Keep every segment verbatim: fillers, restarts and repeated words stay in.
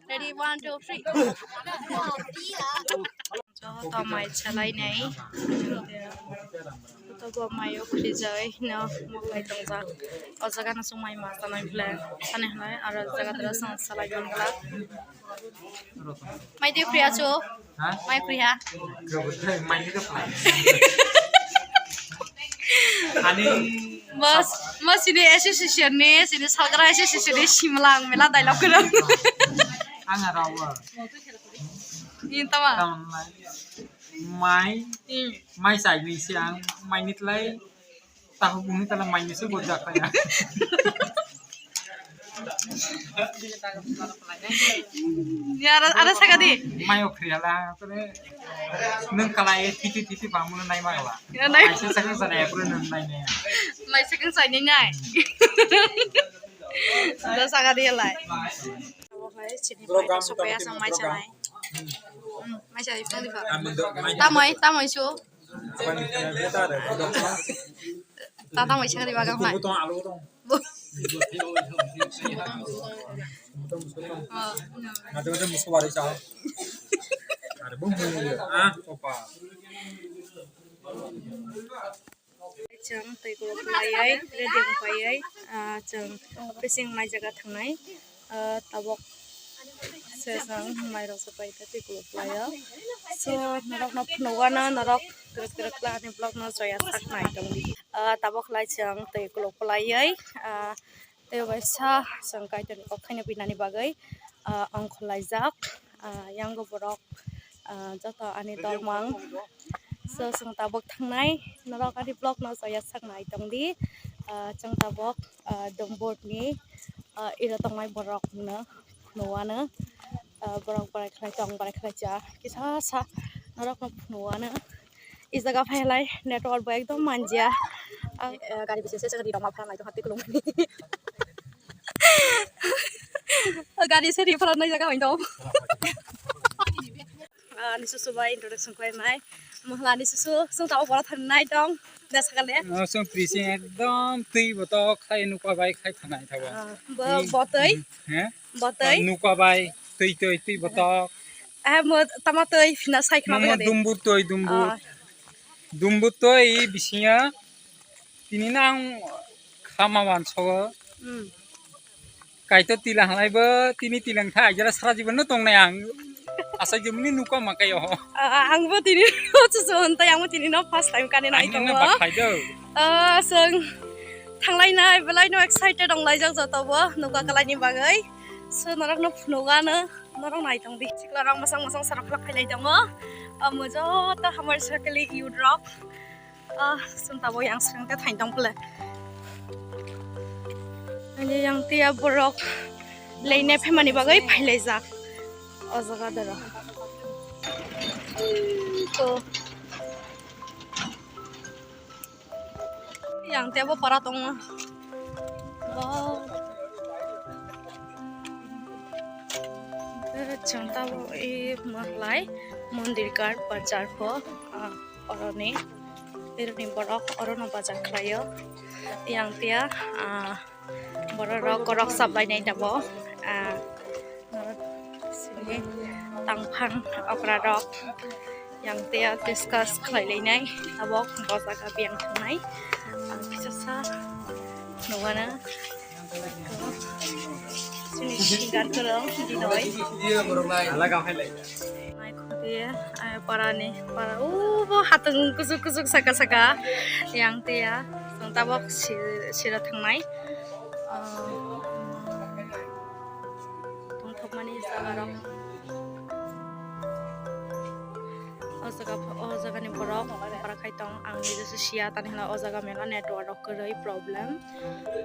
Ready, one, two, three. Joto mai chalai nai. Joto bo mai o khrijai no moklai tongjak. O jaga no chwng mai ma tanai bwle. Tani hwnai aro jaga doro chwng salai mangla. Mai de khriya chu. Ha? Mai khriya. Mai ni to phai. Ani mas, mas ini association ni, sini salgra association ni simlang mela dialogue kena. Ang rawa. Ini tama. Tam mai. Mai. Hmm. Mai sai ni siang, mai ni tlai. Tahu bumi tala mai ni se bojak ya. Ya, ada, ada sakadi. Mai o khriala, kore nung kala e titi titi pamuno nai magala. Ya, nai. Mai se sakang sana ya, kore nung nai nai. Mai sakang sana nai. Ada sakadi lai. Program, program, program. Hmm, mai sa ipang di ba. Tamai, tamai su. Tata mai sakri bagang hai. Chwng twi kuluk phlaiwi ready wng paiwi, ah, chwng bising mai jaga thangnai, ah, tabuk se chwng mai rok se pai twi kuluk phlaio. So norok no phunuk ano norok kwrwk kwrwk kla ani vlog no joya sak nai tong di. Ah, tabuk khlai chwng twi kuluk phlaiwi, ah, tei waisa chwng Kaitor ni kok thaino pinani bagwi, ah, ongkhor laijak, ah, yango borok, ah, joto ani dormang. So, chwng tabuk thangnai, norok ani vlog no joya sak nai tong di. Ah, chwng tabuk, ah, Dombor ni, ah, iro tongnai borok no phunukano, ah, borok borai khlai tong, borai khlai cha, kisa sa norok no phunukano. I jaga phailai network bo ekdom manjia. Ang, eh, gari bising se chwng ri rok ma phalnai tong hati kulung. Gari se ri phalnai jaga bai dong. Ah, ani susu bai introduction khlai nai. Mohla ani susu, sung tao bora than nai dong. Da sakale. Oh, sung prising ekdom twi botok khai nukwa bai khai thanai thawa. Ah, bo, hmm, botoi. He? Botoi. Nukwa bai twi twi twi botok. Eh, mo tama twi phina sai khna. Mo, mo bai de. Dumbur twi, dumbur. Ah. Dumbur twi bisinga tini nang khama wan sogo. Hmm. Kaitor tila halai bo tini tilang tha ajara sara jibon no tongnai ang. Asa jumni nukwa makai oho. Ah, ang bo tini susu hontai ang bo tini no first time kani nai tongo. Ang no bak khai do. Ah, sung thanglai nai belai no excited ong laijak joto bo nukwa kalai ni bagwi. So norok no phunukano norok nai tong di. Sikla rok masang masang sarok khlak khailai tongo. Amo joto hamar sakali youth rok. Ah, sung tabo yang sung te thain tong pele. Ani yang tia borok leine phaimani bagwi phailaijak. O jaga doro. To. Yang tia bo para tongo. Wow. Chwng tabo i mwlai mondir kar bajar pho, ah, oroni, ironi borok orono bajar khlaio. Yang tia, ah, borok rok gorok chaplainai tabok, ah, sini tangphang okra rok yang tia discuss khlai lainai tabok bo jaga biyang thangnai. Ah, kisa sa nugana. Sini singer kwrwng Binoy. Nai khungti, eh, parani, para, o bo hatwng kuchuk kuchuk saka saka. Yang tia, chwng tabok si-, sira thangnai. Ah, tongthokmani jaga rok. O jaga, o jagani borok para khai tong, ang nijesa siya, tani hwnba o jaga mela network rok kwrwi problem.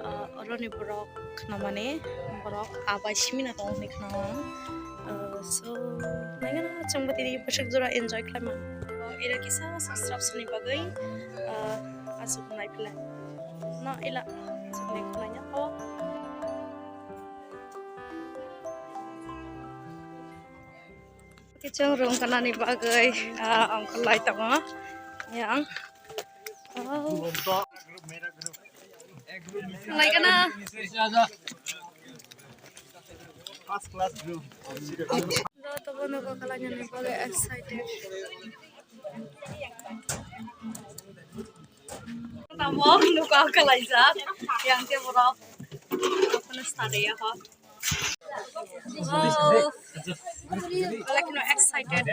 Ah, oroni borok khnamani borok abai simi na tong hwnwi khnao ang. Ah, so, naigana chwngbo tini bwswk jora enjoy khlaima. Oh, ira kisa subscribe sani bagwi, ah, aswk nai phle. No, ila chwngni khwlaina o. Kiching room kanani bagwi, ah, ongkhor lai tongo. Yang. Oh. Lai kana. First class view. Joto bono kokala nini bagwi excited. Tamo nuka kalaijak, yang te borok. Kono start ya ho. Wow. Like, no, excited.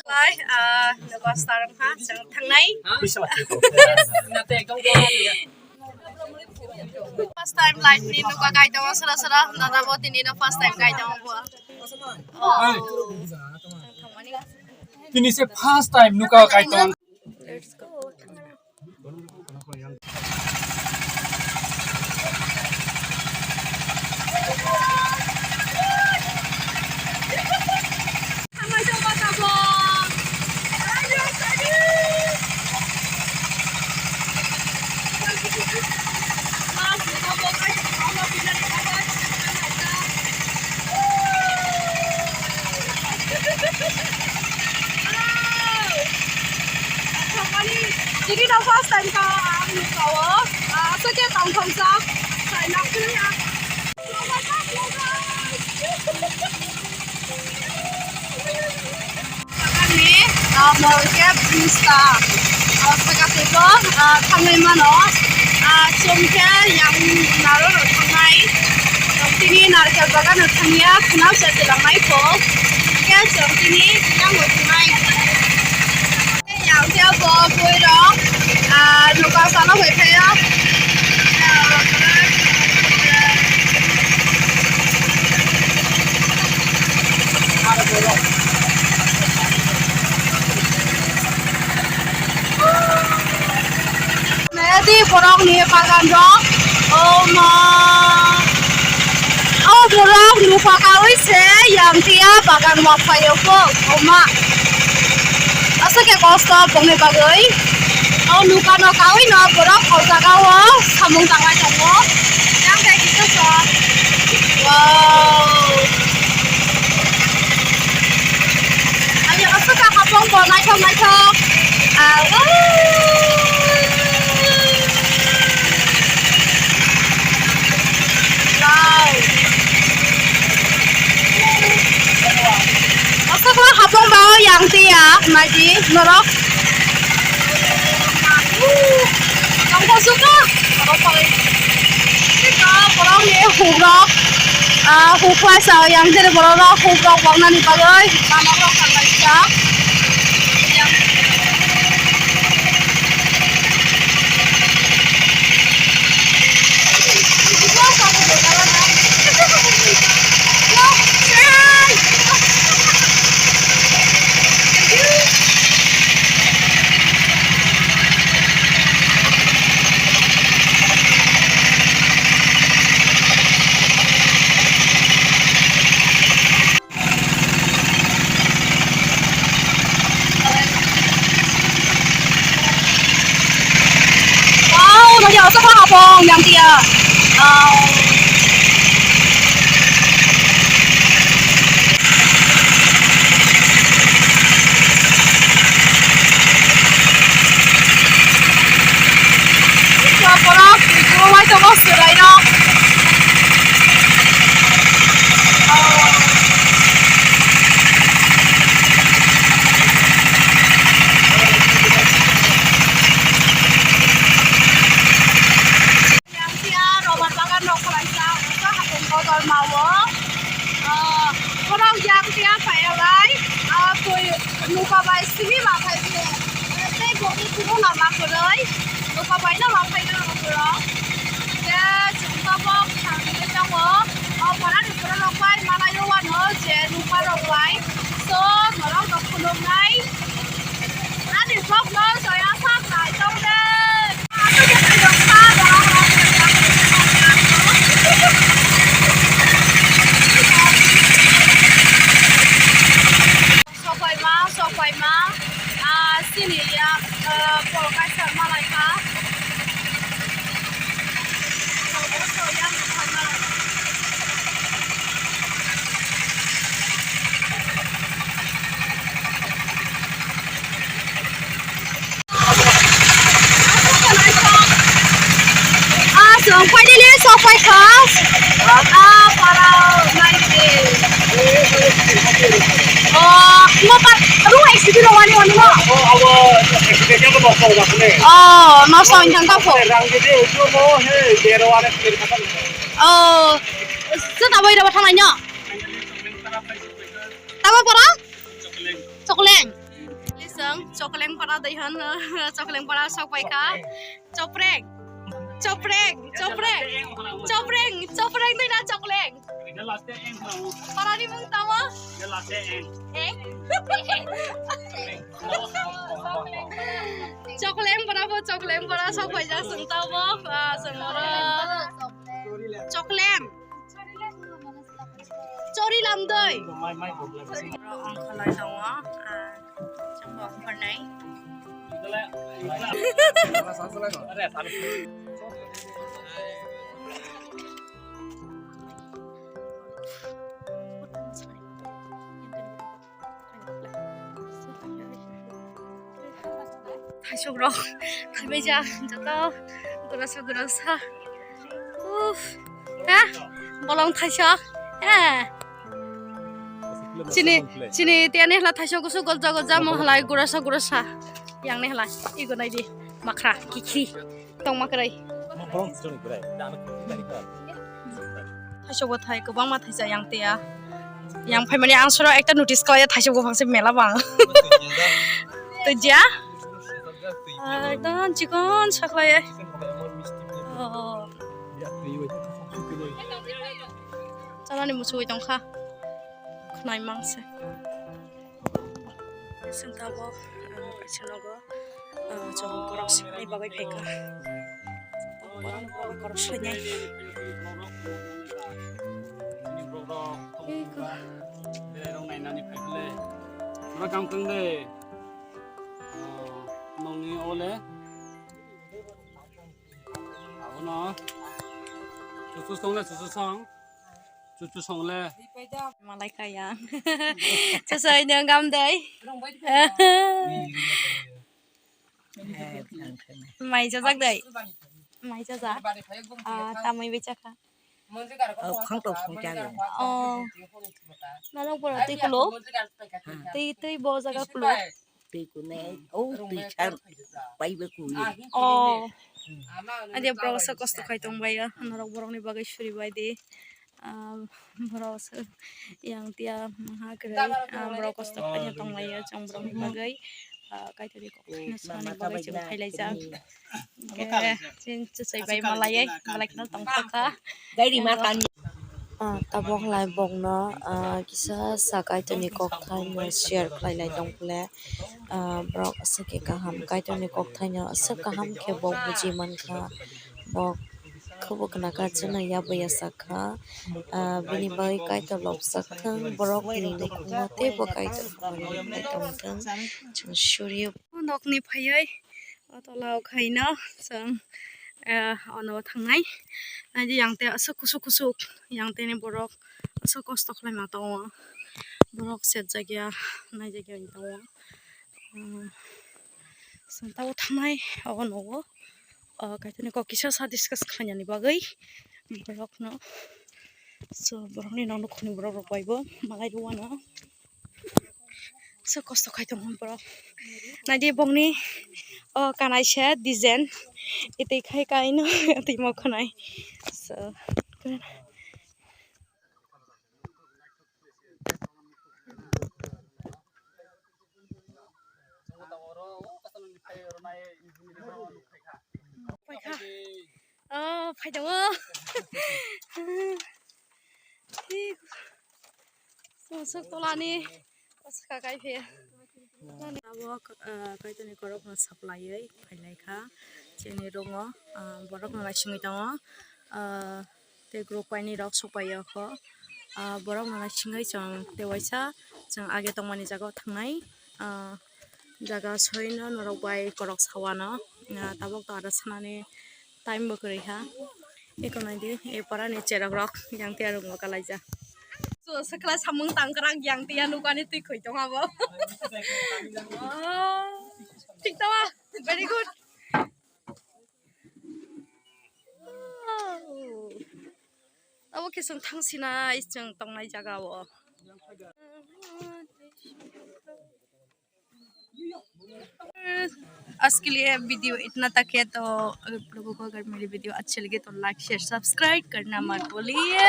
Lai, ah, nuka start ha, jang thangnai. First time life ni nuka kaitongo sara sara, dada bo tini no first time kaitongo bo. Oh. Tini se first time nuka kaitongo. Let's go. Chini no first time ka ang nukao, ah, aswk khe tongthokjak, sai nakhe. Ani, ah, mol khe bridge ta. Ah, saka teibo, ah, thangwi mano. Ah, chwng khe yang naro rw thangnai. Chwng tini narikal bagan rw thangya, khwnao se twlangnai kho. Khe chwng tini yang rw thangnai. Yang khe bo bui rok, ah, nuka salo bai phaio. Nayadi borok ni bagan rok, oh ma, oh borok nuka kawi se yang tia bagan wak phaio po, oh ma. Aswk khe kosto bongni bagwi. O nuka no kawi no borok o jaga o samung tanglai tongo. Yang dai kisa sa. Wow. Ani aswk kha hapong bo naithok naithok. Ah, wow. Wow. Aswk khe hapung bao yang tia, naidi norok. Tongkol suka. Borok ni hukrok. Ah, huklai sa yang tere borok rok hukrok wangnani bagwi. Manok rok kanglaijak. Wow, nang ya sa pa hapong yang tia. Wow. Borok twi kwrwngwi tongo swrwino. Yang tia robar bagan rok khwlaijak, usa hapung kotor mao. Ah, borok yang tia phaiyalai, ah, twi nuka bai simi ma phai di. Tei boni kuno lama kwrwi, nuka bai no ma phai no borok. Tei chwng tabok thangwi tongo, o para ni borok rok bai malai o wano je nuka rok bai. So, norok rok khulumnai. Ani vlog no joya sa khai tong de. Sopaima, sopaima, ah, sini ya, ah, pol kaisa malai kha. Ah, chwng finally sok pai kha. Ah, para naidi. Oh, mo pa, ru accident lo wani wani mo. Oh, no so injang ta pho. Oh, se ta bai ra ba thangnai no. Tamo para? Chokleng. Lisang, Chokleng para daihan, Chokleng para sok pai kha. Chopreng. Chopreng, Chopreng. Chopreng, Chopreng dina Chokleng. Para ni mung tamo? Eng? Chokleng para bo, Chokleng para sok pai ja sung tamo. Ah, sung oro. Chokleng. Chori lamdoi. Oro ang khalai tongo, ah, chwng bo ongkhornai. Thaisok rok thaibai ja joto gurasa gurasa. Uff, ha? Bolong thaisok. Ha? Chini, chini tiyani hla thaisok kusu gojja gojja mo halai gurasa gurasa. Yang ni halai igo nai di makra kikri. Tongma kwrwi. Thaisok bo thai kwbangma thaisa yang tiya. Yang phaimani ang soro ekta notice khlaiya thaisok buphang se mela bang. Twi ja? Ekdom chikon saklai. Oh. Chanani muchungwi tongkha. Khnai mangse. Sing tabok, ah, kaisa nogo, ah, chwng borok swinani bagwi phaikha. Borok, borok borok swinai. Eko. Borok kam kang de. Oh, nongni ole. Abono. Chuchu song le, chuchu song. Chuchu song le. Malai kaya. Chasai nang gam dai. Mai jajak dai. Mai jajak. Ah, tamai bechakha. Oh, khang tok khang cha. Oh. Nalok bora tei kulo. Tei, tei bo jaga kulo. Twi kunai, oh, twi char paiba kwi. Oh. Adia borok se kosto khai tong bai, norok borok ni bagwi suri bai di. Ah, borok se yang tia maha kwrwi, ah, borok kosto khai tong bai, chwng borok ni bagwi, ah, kaitor ni kok khai sanani bagwi chwng khai lai jak. Hwnkhe chini chwchai bai malaiwi, malai kheno tong thok kha. Gairi ma tani. Ah, tabok lai bokno, ah, kisa sa Kaitorni kokthaino share khlai lai tong phule, ah, borok aswk khe kaham, Kaitorni kokthaino aswk kaham khe bo buji man kha, bo khubo khna kha, chwngno ya bo ya sa kha, ah, bini bagwi Kaitor lobjak thung, borokni nukhungo teibo Kaitor hamari wngwi tong thung, chwng suriyo. Nokni phaiwi o tola o khaino chwng, eh, ono thangnai. Naidi yang te aswk kusuk kusuk yang teni borok aswk kosto khlaima tongo. Borok sejak ya, naijak ya wng tongo. Hmm, chwng tabuk thangnai obo nogo. O Kaitorni kok kisa sa discuss khlainani bagwi borokno. So, borokni nok nukhungni borok rok bai bo malai rw wano. So kosto khai tongo borok. Naidi bongni o kanai se design. Itwi khai kaino twi mo khwnai. So, paikha. Oh, phai tongo. Sumsok tolani bwswk kai phe. Abo, ah, Kaitorni korokno saplaiwi phailai kha. Chini room o, ah, borokno naisingwi tongo. Ah, tei group paini rok sokpaiya kho. Ah, borokno naisingwi chwng tei waisa chwng age tongmani jaga o thangnai. Ah, jaga soino norok bai korok sawano. Ah, tabuk to aro sanani time bo kwrwi kha. Eko naidi, e parani cherok rok yang tei arung bo kalaijak. So, swkla samung tangkrak yang tei ya nukani twi khoi tongma bo. Oh, thik tama, very good. Oh. Abo khe chwng thang sinai chwng tongnai jaga o. आज के लिए वीडियो इतना तक है, तो अगर आप लोगों को अगर मेरी वीडियो अच्छी लगे तो लाइक, शेयर, सब्सक्राइब करना मत भूलिए।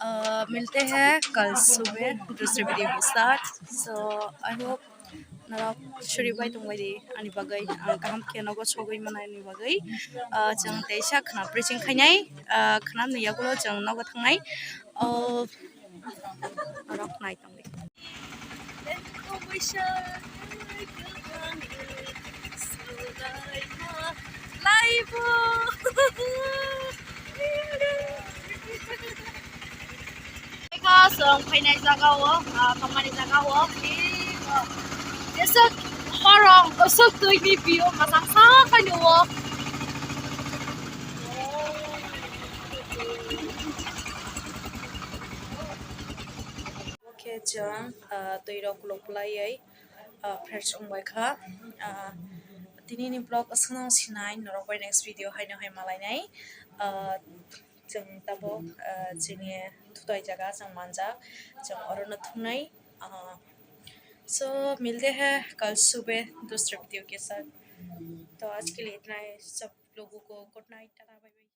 अ, मिलते हैं कल सुबह दूसरे वीडियो के साथ। So, I hope norok suri bai tong bai di ani bagwi, ang kaham khe nogo sogwi manai ni bagwi. Ah, chwng teisa khna preaching khainai, ah, khna ni yagulo chwng nogo thangnai. Oh, norok nai tong di. Laibo. Eka chwng phainai jaga o, ah, tongmani jaga o, eko. Jeswk horong, oswk twi ni view, masang sa khaini o. Oke, chwng, ah, twi rok kuluk phlaiwi, ah, fresh wng bai kha. Ah, tini ni vlog aswk no sinai, norok bai next video haino hai malainai. Ah, chwng tabuk, ah, chini thutai jaga chwng manjak, chwng oro no thungnai. Ah, so, milte hai kal sube dusre video ke saath. To aaj ke liye itna hi, sab logo ko good night, tata, bye bye.